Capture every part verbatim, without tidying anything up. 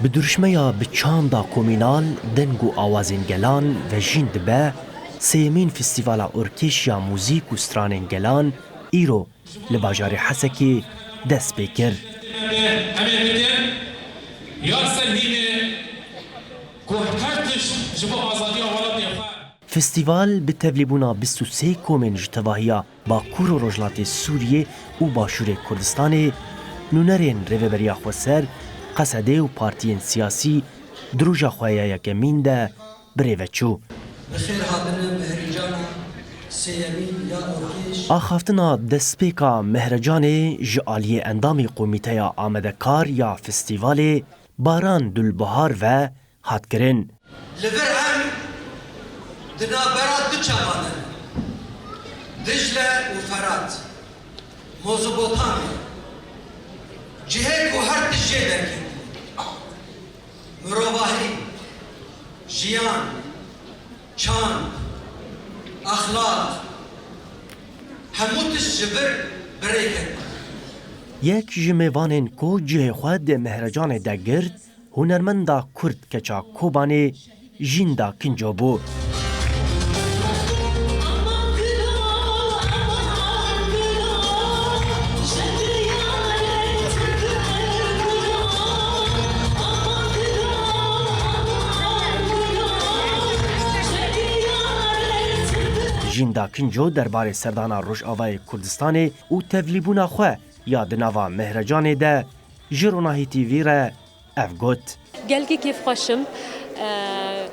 Bi duruşmeya bi çanda komînal, deng û awazên gelan vejîn dibe, sêyemîn Festîvala Orkêş ya Muzîk û Stranên Gelan îro li bajarê Hesekê dest pê kir. Em ê bikin, ya ser hînê ku her tişt ji bo azadiya welatê xwe. Festîval bi tevlîbûna bîst û sê komên ji tevahiya Bakur û Rojhilatê Sûriyê û Başûrê Kurdistanê, nûnerên Rêveberiya Xweser, Qesedê û partiyên siyasî di roja xwe ya yekemîn de bi rê ve çû. Bi xêr hatine mehricana sêyemîn ya Orkêş. Axaftina destpêka Mehrecanê ji aliyê endamê Komîteya Amadekar ya Festîvalê Baran Dulbahar ve hat kirin. Li vir em di navbera du çevan in, Dicle û Ferat, Mezopotamya, cihê ku her tişt jê derketiye. Mirovahî, jiyan, çand, exlaq, hemû tişt ji vir bi rê ketine. Yek ji mêvanên ku cihê xwe di Mehrecanê de girt, hunermenda Kurd keça Kobanê Jînda Kinco bû. Jînda Kinco derbarê serdana Rojavayê Kurdistanê û tevlîbûna xwe ya di nava Mehrecanê de ji Ronahî T V re ev got. Gelkî kêfxweş im. Eee,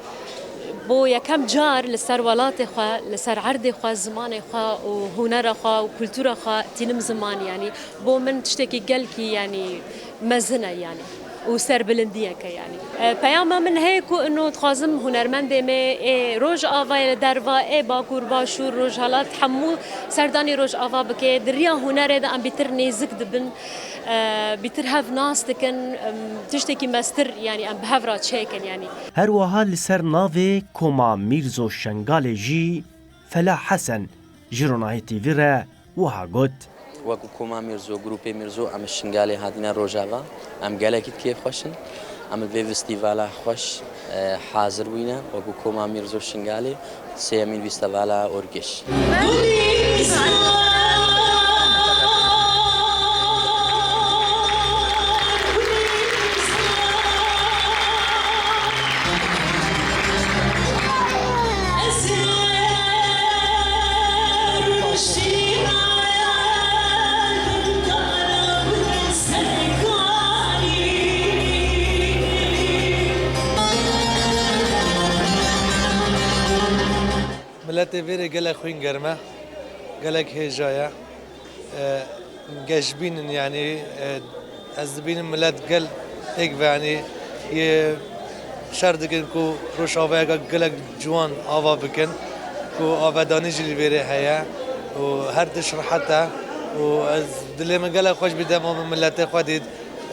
bo yekem car li ser welatê xwe, li ser erdê xwe, zimanê xwe û hunera xwe û kultura xwe tînim ziman, yanî bo min tiştekî gelkî, yanî mezin e, yanî û serbilindiyek e, yanî. Eee, peyama min heye ku ino dixwazim hunermendê me ê Rojavayê li derva, ê Bakur, Başûr, Rojhelat, hemû serdanî Rojava bike. Di riya hunerê de em bîtir nêzik dibin. E, bîtir hev nas dikin, em, tiştekî mestir, yanî em bi hev re çêkin, yanî. Her wiha li ser navê Koma Mîrzo Şengalê jî Felah Hesen ji Ronahî T V re wiha got. Wekî Koma Mîrzo, grûpê Mîrzo, em ji Şingalê hatine Rojava. Em gelekî kêfxweş in. Em li vê festîvala xweş, e, hazir bûyne. Wekî Koma Mîrzo Şingalê, sêyemîn festîvala Orkêş. Miletê vêrê gelek xwîn germ e, gelek hêja ye. E, geşbîn in, yanî, e, ez dibînim milet gel pêk ve, yanî, yê şer dikin ku Rojavayeka gelek ciwan ava bikin, ku avedanî jî li vêrê heye û her tişt rehet e û ez dilê min gelek xweş bî dema min miletê xwe dît.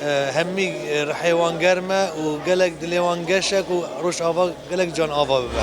E, hemî rihê wan germ e û gelek dilê wan geş e ku Rojava gelek can ava bibe.